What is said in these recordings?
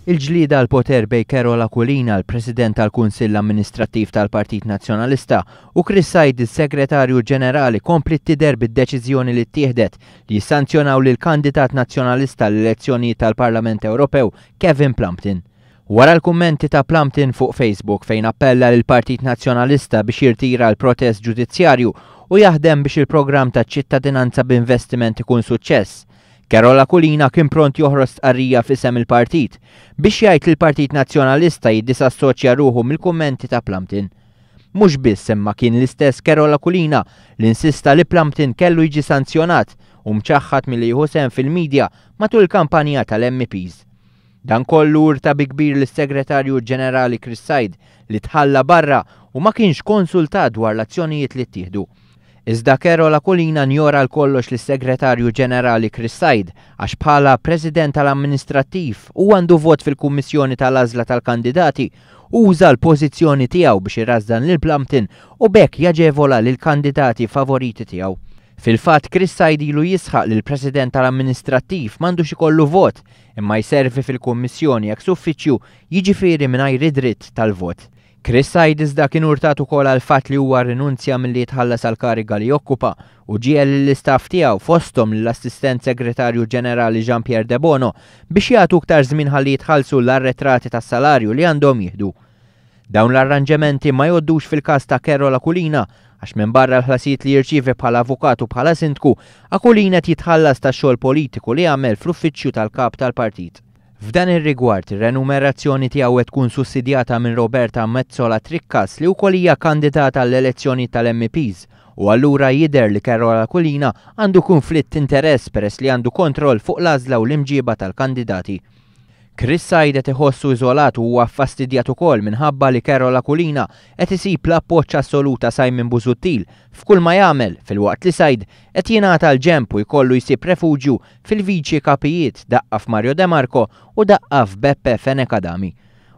Il-ġlieda għall-poter bejn Karol Aquilina, l-President tal-Kunsill Amministrattiv tal-Partit Nazzjonalista, u Chris Said, is-Segretarju Ġenerali, kompliet tidher bid-deċiżjoni li ttieħdet li jissanzjonaw lill-kandidat Nazzjonalista għall-elezzjonijiet tal-Parlament Ewropew, Kevin Plumpton. Wara l-kummenti ta' Plumpton fuq Facebook fejn appella lill-Partit Nazzjonalista biex jirtira l-protest ġudizzjarju u jaħdem biex il-programm taċ-ċittadinanza b'investiment ikun suċċess, Karol Aquilina kien pront joħroġ stqarrija f'isem il-partit biex jgħid li l-Partit Nazzjonalista jiddisassoċja ruħu mill-kummenti ta' Plumpton. Mhux biss imma kien l-istess Karol Aquilina li insista li Plumpton kellu jiġi sanzjonat u mċaħħad milli jieħu sehem fil-media matul il-kampanja tal-MEPs. Dan kollu urta bi kbir lis-Segretarju Ġenerali Chris Said li tħalla barra u ma kienx konsultat dwar l-azzjonijiet li ttieħdu. Iżda Karol Aquilina njora għal kollox lis-Segretarju Ġenerali Chris Said għax bħala President tal-Amministrattiv u għandu vot fil-Kummissjoni tal-Għażla tal-Kandidati, uża l-pożizzjoni tiegħu biex irażżan lil Plumpton u b'hekk jaġevola lill-kandidati favoriti tiegħu. Fil-fatt Chris Said ilu jisħaq li l-President tal-Amministrattiv m'għandux ikollu vot imma jservi fil-Kummissjoni ex uffiċju jiġifieri mingħajr id-dritt tal-vot. Chris Said iżda kien urtat ukoll għall-fatt li huwa rrinunzja milli jitħallas għall-kariga li jokkupa u ġiegħel lill-istaff tiegħu fosthom lill-Assistent Segretarju Ġenerali Jean Pierre Debono biex jagħtu iktar żmien ħalli jitħallsu l-arretrati tas-salarju li għandhom jieħdu. Dawn l-arranġementi ma jgħoddux fil-każ ta' Karol Aquilina għax minbarra l-ħlasijiet li jirċievi bħala avukat u bħala sindku, Aquilina qed jitħallas tax-xogħol politiku li għamel fl-uffiċċju tal-kap tal-partit. F'dan ir-rigward, ir-renumerazzjoni tiegħu qed tkun sussidjata minn Roberta Metsola Trickas li wkoll hija kandidata għall-elezzjonijiet tal-MEPs u allura jidher li Karol Aquilina għandu kunflitt t'interess peress li għandu kontroll fuq l-għażla u l-imġieba tal-kandidati. Chris Said qed iħossu iżolat u huwa ffastidjat ukoll minħabba li Karol Aquilina qed isib l-appoġġ assolut ta' Simon Busuttil f'kull ma jagħmel filwaqt li Said qed jingħata l-ġenb u jkollu jsib refuġju fil-viċi kapijiet, daqqa f'Mario De Marco u daqqa f'Beppe Fenech Adami.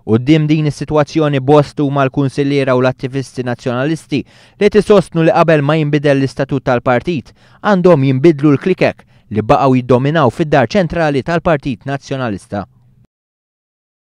Quddiem din is-sitwazzjoni bost huma l-kunsilliera u l-attivisti nazzjonalisti li qed isostnu li qabel ma jinbidel l-istatut tal-partit għandhom jinbidlu l-klikek li baqgħu jiddominaw fid-dar ċentrali tal-Partit Nazzjonalista.